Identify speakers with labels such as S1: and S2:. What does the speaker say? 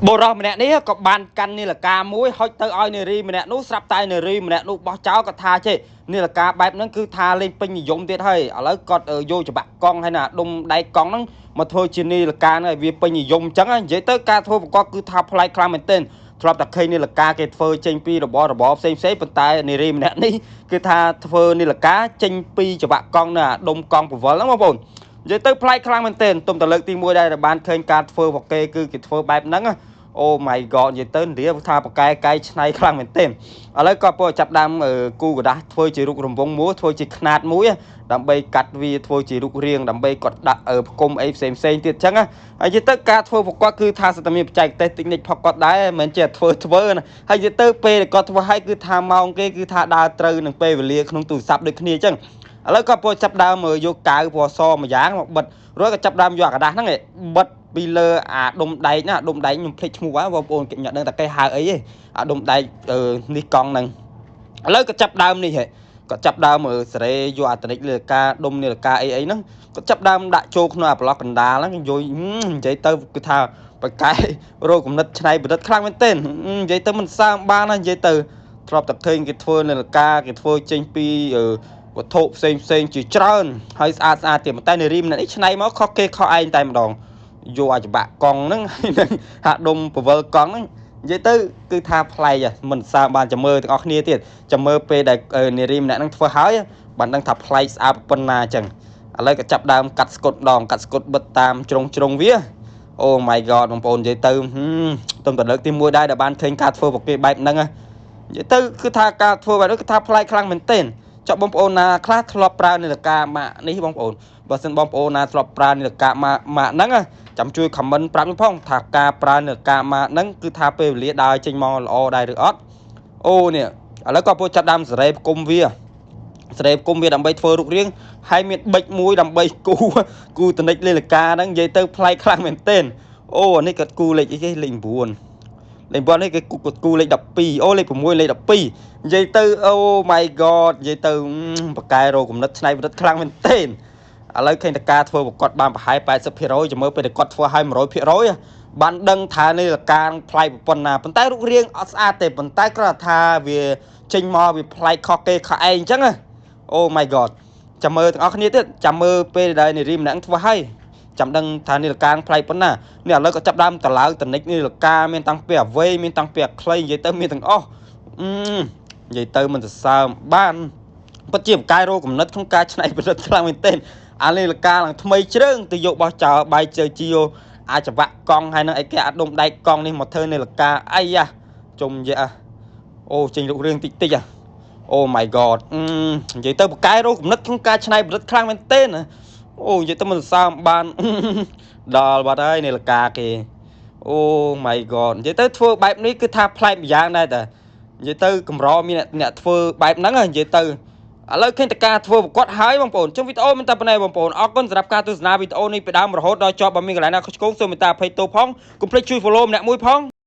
S1: បុរសម្នាក់នេះក៏បានកាន់នាឡិកាមួយហុចទៅឲ្យនារីម្នាក់នោះស្រាប់តែនារីម្នាក់នោះបោះចោលក៏ថាចេះនាឡិកាបែបហ្នឹងគឺថាលេងពេញនិយមទៀតហើយឥឡូវគាត់យកច្បាក់កង់ហើយណាដុំដែកកង់ហ្នឹងមកធ្វើជានាឡិកាហ្នឹងឲ្យវាពេញនិយមអញ្ចឹងនិយាយទៅការធ្វើប្រកបគឺថាប្លែកខ្លាំងមែនទែនធ្លាប់តែឃើញនាឡិកាគេធ្វើចេញពីរបររបរផ្សេងផ្សេងប៉ុន្តែនារីម្នាក់នេះគឺថាធ្វើនាឡិកាចេញពីច្បាក់កង់នៅអាដុំកង់ពវល់ហ្នឹងបងប្អូននិយាយទៅប្លែកខ្លាំងមែនទែនទុំតលើកទី1ដែលបានឃើញការធ្វើប្រគេគឺគេធ្វើបែបហ្នឹងអូ my god និយាយទៅនារីថាប្រកែកែឆ្នៃខ្លាំងមែនទែនឥឡូវក៏ពចាប់ដើមគូกระដាស់ធ្វើជារូបរង្វង់មួយធ្វើជាខ្នាតមួយដើម្បីកាត់វាធ្វើជារូបរាងដើម្បីគាត់ដាក់ផ្គុំអីផ្សេងផ្សេងទៀតអញ្ចឹងហើយនិយាយទៅការធ្វើប្រកបគឺថាសិតតែមានបច្ចេកទេសតិចនិចផកគាត់ដែរមិនមែនជាធ្វើធ្វើណាហើយនិយាយទៅពេលគាត់ធ្វើឲ្យគឺថាម៉ោងគេគឺថាដើរត្រូវនឹងពេលវេលាក្នុងទូរស័ព្ទដូចគ្នាអញ្ចឹងឥឡូវក៏ពចាប់ដើមយកកាវពណ៌សម្យ៉ាងមកបិទរួចក៏ចាប់ដើមយកអាกระដាស់ហ្នឹងបិទពីលើអាដុំដែកណាដុំដែកខ្ញុំភ្លេចឈ្មោះបងប្អូនគេញ៉ាំដឹងតែគេហៅអីទេអាដុំដែកនេះកង់ហ្នឹងឥឡូវក៏ចាប់ដើមនេះហ៎ក៏ចាប់ដើមសេរីយកអាតនិចលើការដុំនាឡិកាអីអីហ្នឹងក៏ចាប់ដើមដាក់ចូលក្នុងអាប្លុកកណ្ដាលហ្នឹងយនិយាយទៅគឺថាបកែរោគំនិតឆ្នៃប្រឌិតខ្លាំងមែនទែននិយាយទៅមិនសើមបានណានិយាយទៅធ្លាប់តែឃើញគេធ្វើនាឡិកាគេធ្វើចេញពីវត្ថុផ្សេងផ្សេងជាច្រើនហើយស្អាតស្អាតទៀតតែនារីម្នាក់នេះឆ្នៃមកខុសគេខុសឯងតែម្ដងយកអាចបាក់កង់ហ្នឹងហើយនឹងហាក់ដុំពវល់កង់ហ្នឹងនិយាយទៅគឺថាប្លែកមិនសើបានចាំមើលទាំងអស់គ្នាទៀតចាំមើលពេលដែលនារីម្នាក់ហ្នឹងធ្វើហើយបានដឹងថាប្លែកស្អាតប៉ុណ្ណាអញ្ចឹងឥឡូវក៏ចាប់ដើមកាត់ស្កុតម្ដងកាត់ស្កុតបិទតាមជ្រុងជ្រុងវាអូ my god បងប្អូននិយាយទៅទំតលើកទី1ដែរដែលបានឃើញការធ្វើប្រគេបែបហ្នឹងនិយាយទៅគឺថាការធ្វើបែបនេះគឺថាប្លែកខ្លាំងមែនទែនចុះបងប្អូនណាខ្លះធ្លាប់ប្រើនាឡិកាម៉ាកនេះបងប្អូនបើសិនបងប្អូនណាធ្លាប់ប្រើនាឡិកាម៉ាកម៉ាកហ្នឹងចាំជួយ comment ប្រាប់ខ្ញុំផងថាការប្រើនាឡិកាម៉ាកហ្នឹងគឺថាពេលវេលាដើរចេញមកល្អដែរឬអត់អូនេះឥឡូវក៏ពូចាប់ដើមសេរីផ្គុំវាសេរីផ្គុំវាដើម្បីធ្វើរូបរាងហើយមានបិចមួយដើម្បីគូគូតនិចលេលកាហ្នឹងនិយាយទៅប្លែកខ្លាំងមែនទែនអូនេះគាត់គូលេខអីគេលេខ9លេខ9នេះគេគូលេខ12អូលេខ6លេខ12និយាយទៅអូ my god និយាយទៅបកែរោគំនិតឆ្នៃប្រឌិតខ្លាំងមែនទែនឥឡូវឃើញតការធ្វើប្រកបបានប្រហែល 80% ចាំមើលពេលតែគាត់ធ្វើឲ្យ 100% បានដឹងថានេះលកាប្លែកប៉ុណ្ណាប៉ុន្តែរូបរាងអត់ស្អាតទេប៉ុន្តែគ្រាន់តែថាវាចេញមកវាប្លែកខុសគេខុសឯងអញ្ចឹងអូ my god ចាំមើលទាំងអស់គ្នាទៀតចាំមើលពេលដែលនារីម្នាក់ធ្វើឲ្យចាំដឹងថានាឡិកាប្លែកប៉ុណ្ណានេះឥឡូវក៏ចាប់ដើមតឡើងតនិចនាឡិកាមានតាំងពីអាវ័យមានតាំងពីអាខ្លីនិយាយទៅមានទាំងអស់និយាយទៅមិនសរសើរបានពិតជាបកាយរោគំនិតក្នុងការច្នៃប្រឌិតខ្លាំងមែនទែនអានាឡិកាឡើងថ្មីជ្រើងទៅយកបោះចោលបាយជើជាអាចបាក់កង់ហើយនឹងអីគេអាដុំដែកកង់នេះមកធ្វើនាឡិកាអីយ៉ាជុំយ៉ាអូចេញរូបរឿងតិចតិចអូ my god និយាយទៅបកែរោគំនិតក្នុងការច្នៃប្រឌិតខ្លាំងមែនទែនអូនិយាយទៅមិនសរសើរបានដល់បាត់ហើយនាឡិកាគេអូ my god និយាយទៅធ្វើបែបនេះគឺថាប្លែកម្យ៉ាងដែរតានិយាយទៅកម្រមានអ្នកធ្វើបែបហ្នឹងនិយាយទៅឥឡូវឃើញតការធ្វើប្រកបហើយបងប្អូនចឹងវីដេអូមិនតែប៉ុណ្ណេះបងប្អូនអរគុណសម្រាប់ការទស្សនាវីដេអូនេះពីដើមរហូតដល់ចប់បើមានកន្លែងណាខុសឆ្គងសូមមេត្តាអភ័យទោសផងកុំភ្លេចជួយ follow ម្នាក់មួយផង